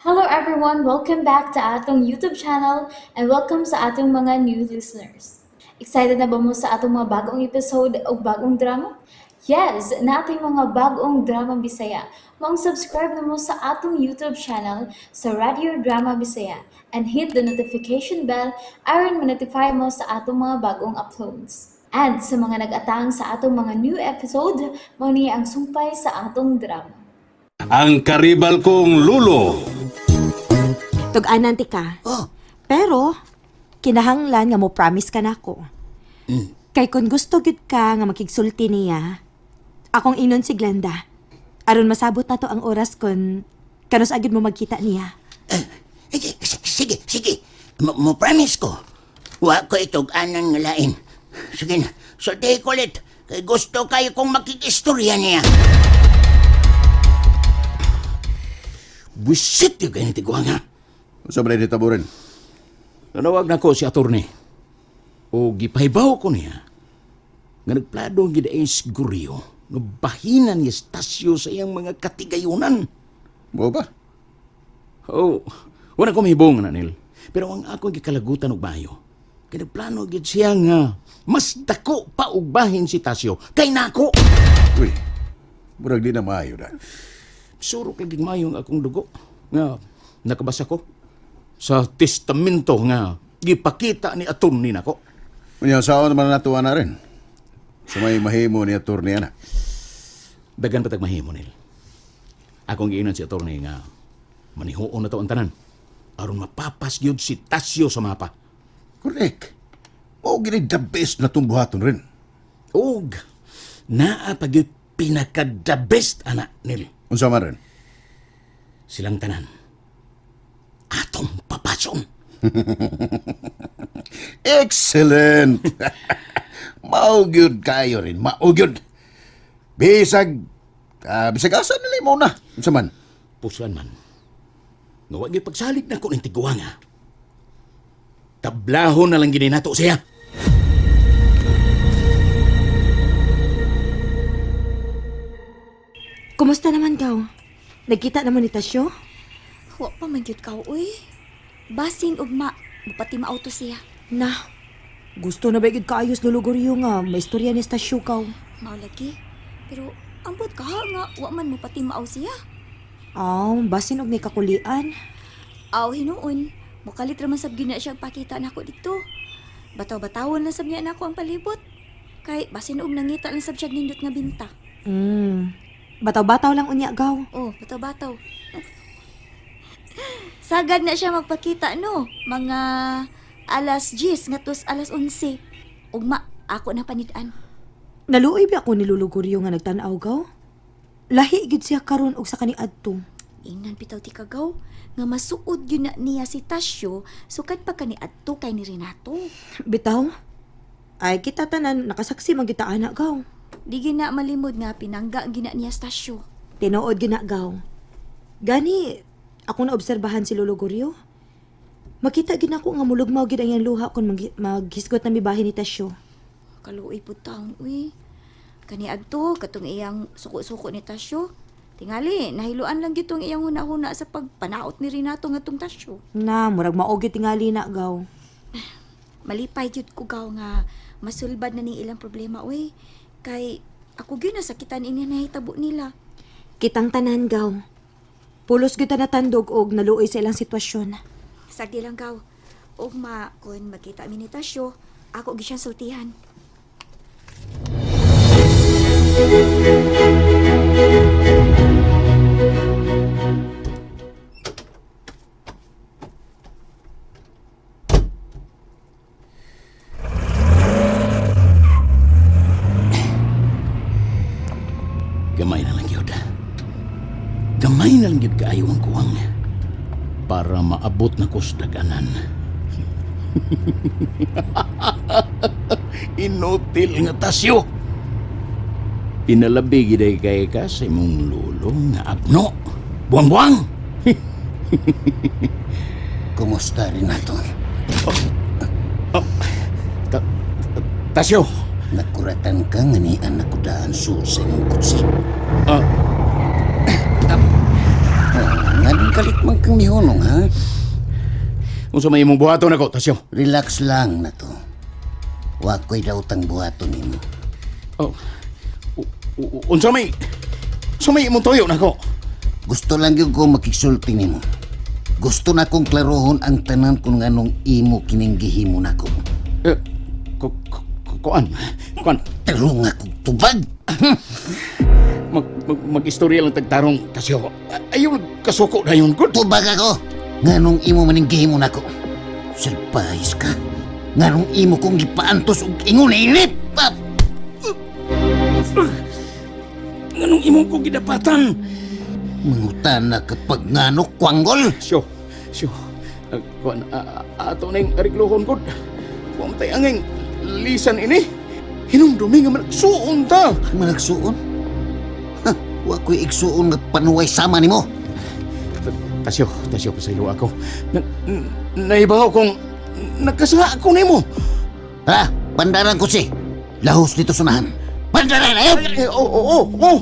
Hello everyone! Welcome back to atong YouTube channel and welcome sa atong mga new listeners. Excited na ba mo sa atong mga bagong episode o bagong drama? Yes! Naa tay mga bagong drama Bisaya. Maong subscribe na mo sa atong YouTube channel sa Radio Drama Bisaya and hit the notification bell aron ma-notify mo sa atong mga bagong uploads. And sa mga nag-atang sa atong mga new episode, mao ni ang sumpay sa atong drama. Ang karibal kong lulo. Tug-anan ti ka. Oh. Pero, kinahanglan nga mo promise ka nako. Kay kung gusto gyud ka nga makigsulti niya, akong inon si Glenda. Aron masabot na to ang oras kun kanus agad mo magkita niya. Eh, sige, sige. Mo promise ko. Wa ko itug-anan nga lain. Sige na, sulti ko ulit. Kay gusto kayo kong makikistorya niya. Busit yung ganyan tiguang ha. Unsa ba dito taburin? Nanawag na ko si attorney. O gipahibaw ko niya nga nagplado ang gidaing siguryo nga bahinan ni Estasio sa iyang mga katigayunan. Mo ba? Oh, wala ko mahibong na nil. Pero ang akong gikalagutan og bayo, kay nagplano gid siya nga mas dako pa og bahin si Tasio kay nako. Uy. Murag di na maayo na. Surok lagi mayo ang akong dugo nga nakabasa ko sa testamento nga gipakita ni attorney nako. Unya saon naman natuwa na rin. Sa may mahimo ni attorney ana. Dagan patag mahimo nil. Akong giinan si attorney nga manihuon na to ang tanan aron mapapas gyud si Tasio sa mapa. Correct. Mao gini the best na tong buhaton rin. Ug naa pa gyud pinaka the best ana nil. Unsa man rin? Silang tanan. Atong papason. Excellent. Mao gyud kayo rin, mao gyud. Bisag bisag asa nila mo na. Unsa man? Pusuan man. Nga wa gyud pagsalig nako ning tiguanga. Tablahon na lang gini nato siya. Kumusta naman gaw? Nagkita naman ni Tasyo? Wa pa man gyud ka uy. Basin ugma, mupati maauto siya. Na, gusto na ba gyud kaayos luluguryo nga may istorya ni Tasyo kaw. Mao lagi. Pero ambot ka nga wa man mupati maaw siya. Aw, basin og ni kakulian. Aw hinuon, mukalit ra man sab gyud na siya pakita nako dito. Bataw-batawon lang sab niya nako ang palibot. Kay basin og nangita lang sab siya nindot nga binta. Bataw-bataw lang unya gaw. Oh, bataw-bataw. Sagad na siya magpakita no, mga alas 10 ngatos alas 11. Ugma, ako na panid-an. Naluoy ba ako ni Luluguryo nga nagtan-aw gaw? Lahi gyud siya karon og sa kaniadto. Ingnan bitaw ti kagaw nga masuod gyud na niya si Tasyo sukad pa kani adto kay ni Renato. Bitaw? Ay kita tanan nakasaksi man gyud ta ana gaw. Di gyud na malimod nga pinangga gyud na niya si Tasyo. Tinuod gyud na gaw. Gani ako naobserbahan si Lolo Goryo. Makita gyud nako nga mulugmaw gyud ang iyang luha kon maghisgot na mibahin ni Tasyo. Kaluoy pud taon uy. Kani adto katong iyang suko-suko ni Tasyo. Tingali nahiluan lang gyud tong iyang huna-huna sa pagpanaot ni Renato ngadtong Tasyo. Na murag mao gyud tingali na gaw. Malipay gyud ko gaw nga masulbad na ning ilang problema uy. Kay ako gyud nasakitan ini nahitabo nila. Kitang tanan gaw. Pulos gyud ta natandog og naluoy sa ilang sitwasyon. Sagdi lang gaw. Ugma kun magkita mi ni Tasyo, ako gyud siyang sultihan. Gamay na lang gyud. Gamay na lang gyud kaayo ang kuwang para maabot na ko sa daganan. Inutil nga tasyo. Pinalabi giday kay ka sa imong lulo nga abno. Buwang-buwang! Kumusta, Renato? Ta- Tasyo! Nakuratan ka nga ni anak ko daan sur sa imong kutsi. Ah. Ah, Anong kalit man kang mihunong, ha? Unsa may imong buhaton ako, Tasyo? Relax lang na to. Wa ko'y dautang buhaton nimo. Oh. Unsa may imong tuyo nako? Gusto lang gyud ko makigsulti nimo. Gusto na kong klarohon ang tanan kung anong imo kining gihimo nako. Eh, kuan. Kuan. Tarong akong tubag. Mag, mag mag-istorya lang tagtarong, Tasyo. Ayaw nagkasuko na yun, good. Tubag ako. Nganong imo maning gihimo nako. Salpahis ka. Nganong imo kong gipaantos og ingon init. Ah! Nganong imong ko gidapatan? Mangutana kapag ngano kwanggol. Syo, syo. Kuan, ato ning arigluhon gud. Wa man tay angay lisan ini. Hinumdumi nga managsuon ta. Managsuon? Ha, wa ko'y igsuon nga panuway sama nimo. Tasyo, Tasyo, pasaylo ako. Naibaw kong nagkasala ako nimo. Ha, pandaran ko si. Lahos dito sunahan. Pandaran ayaw! Eh, oo, oo, oo.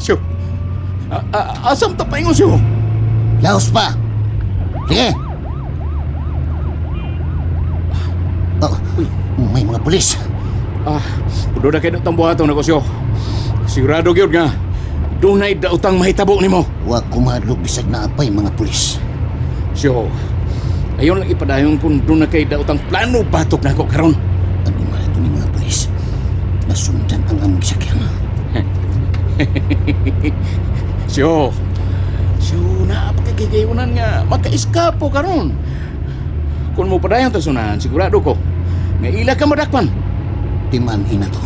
Syo, asam ta paingon syo? Lahos pa. Sige. Oh, may mga pulis. Ah, doon na kayo ng buhaton ako syo. Sigurado gyud nga, dunay dautang mahitabo nimo. Wa kumadlok bisag na apay mga pulis. Syo, ayon lang ipadayon kung doon na kay dautang plano batok na ako karon. Ano man ito ni mga pulis? Nasundan ang among sakyan. Syo, syo, napakagigayunan nga, makaiskapo karon. Kung mo padayon tasunan, sigurado ko, nga ila ka madakpan. Timan ina to.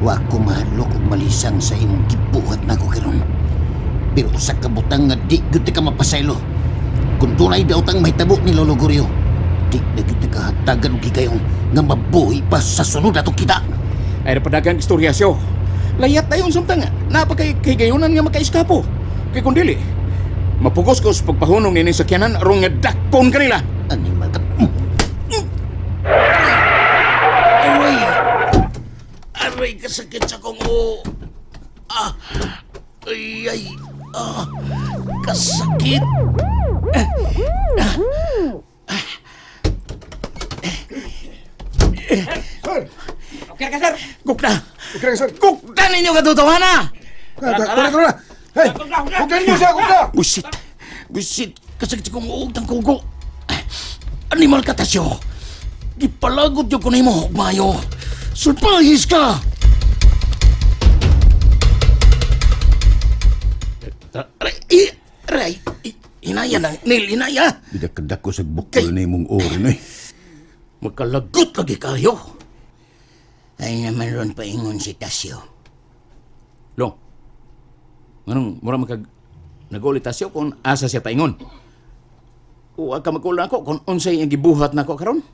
Wa kumadlok og malisang sa imong gibuhat nako karon. Pero usa ka butang nga di gyud ka mapasaylo. Kung dunay daotang mahitabo ni Lolo Gorio, di na gyud ka hatagan og higayon nga mabuhi pa sa sunod atong kita. Ay napadagan istorya syo. Layat tayon samtang napakahigayunan nga makaiskapo. Kay kung dili, mapugos ko sa pagpahunong nini sa sakyanan aron nga dakpon kanila. Animal ka. Aray! Aray, kasakit sa kong o. Ah! Ay, ay! Ah! Kasakit! Okay ka, sir. Gukda! Okay lang, sir. Gukda ninyo katotohanan! Tara, tara, tara. Hey, hugdan niyo siya, hugda! Busit! Busit! Kasakit sa kong uog ng kugo! Animal ka, Tasyo! Gipalagot yung kunay mo, Mayo! Sulpahis ka! Aray! Aray! Hinaya na, Neil, hinaya! Bidakadako sa bukol na imong orin, eh. Magkalagot lagi kayo! Ay naman ron paingon si Tasyo. Long, nganong mura makag nagulit Tasyo kung asa siya paingon? Uwa ka magkulang ako kung unsay ang gibuhat nako karon?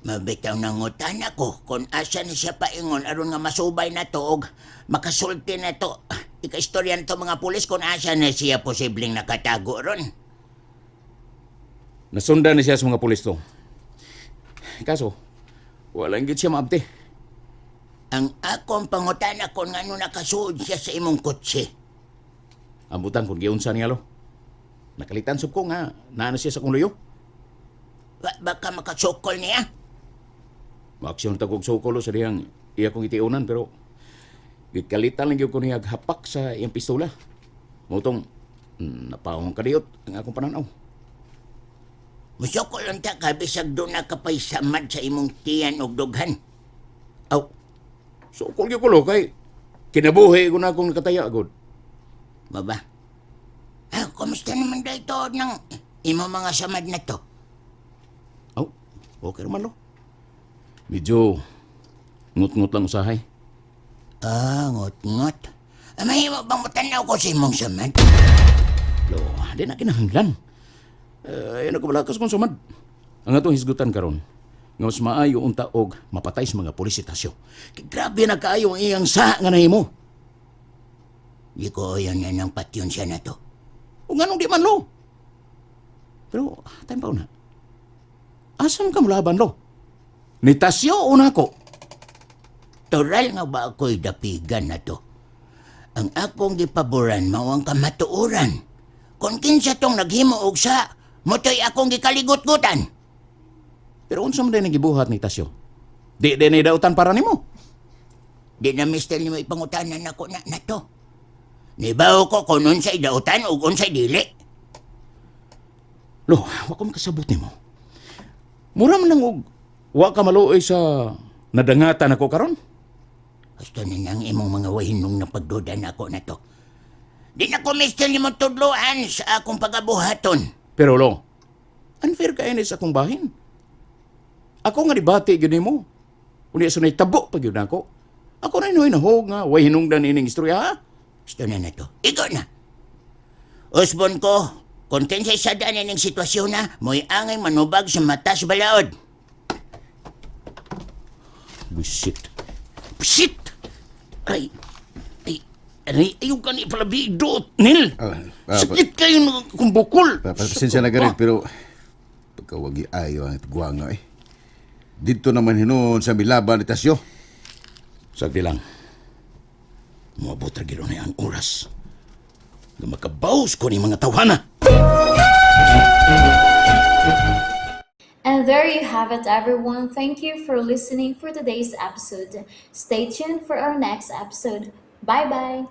Mabitaw nangutan ako kung asa ni siya paingon aron nga masubay na to og makasulti na to. Ikaistorya na to mga pulis kung asa na siya posibleng nakatago ron. Nasundan na siya sa mga pulis to. Kaso, walang gid siya maabti. Ang akong pangutana kung ngano nakasuod siya sa imong kotse. Ambutan kung giunsa niya lo. Nakalitan sub ko nga, naano siya sa kong luyo. Baka makasukol niya. Maaksyon tagog sukol sa diyang iya kong itiunan pero gikalitan lang gyud ko niya hapak sa iyang pistola. Motong napaong kadiyot ang akong pananaw. Musukol unta ka bisag doon na kapay samad sa imong tiyan og dughan. Aw, sukol gyud ko lo kay kinabuhi ko na akong nakataya gud. Baba. Ah, kumusta naman dahil to ng imong mga samad na to? Aw, okay naman lo. Medyo ngut-ngut lang usahay. Ah, ngot-ngot. Ah, mahimo bang matanaw ko sa imong samad? Lo, di na kinahanglan. Eh, ayun ako balakas kong sumad. Ang atong hisgutan karon, nga mas maayo unta og mapatay sa mga pulis si Tasyo. Kay grabe na kaayo ang iyang sa nga nahimo. Di ko ayon na ng patyon siya na to. O nganong di man lo. Pero, time pa na. Asan ka mulaban lo? Ni Tasyo o nako? Toral nga ba ako'y dapigan na to? Ang akong gipaboran mao ang kamatuoran. Kung kinsa tong naghimo og sa, motoy akong gikaligot-gutan. Pero unsa man din ang gibuhat ni Tasyo? Di din ni dautan para nimo. Di na mister nimo ipangutanan nako na na to. Nibaw ko kung unsay dautan ug unsay dili. Lo, wa ko makasabot nimo. Mura man lang og wa ka maluoy sa nadangatan ako karon. Gusto na nang imong mga wahinong na pagduda nako na to. Di na ko mister nimo tudloan sa akong pagabuhaton. Pero lo, unfair ka ini sa akong bahin. Ako nga dibati gyud nimo. Unya sa tabo pa gyud nako. Ako na inuhay nahog nga way hinungdan ining istorya ha. Gusto na na to. Igo na. Usbon ko, kung kinsay sada ning sitwasyon na, mo'y angay manubag sa mata sa balaod. Busit. Busit! Ay, ay, aray, ayaw ka ni palabi, dot, Nil. Sakit kayo ng kung bukol. Pasensya na garin, pero pagkawagi ayo ang guwanga eh. Dito naman hinuon sa milaban ni Tasyo. Sagdi lang. Moabot ra gyud na ang oras. Nga makabaws ko ni mga tawhana. And there you have it, everyone. Thank you for listening for today's episode. Stay tuned for our next episode. Bye bye.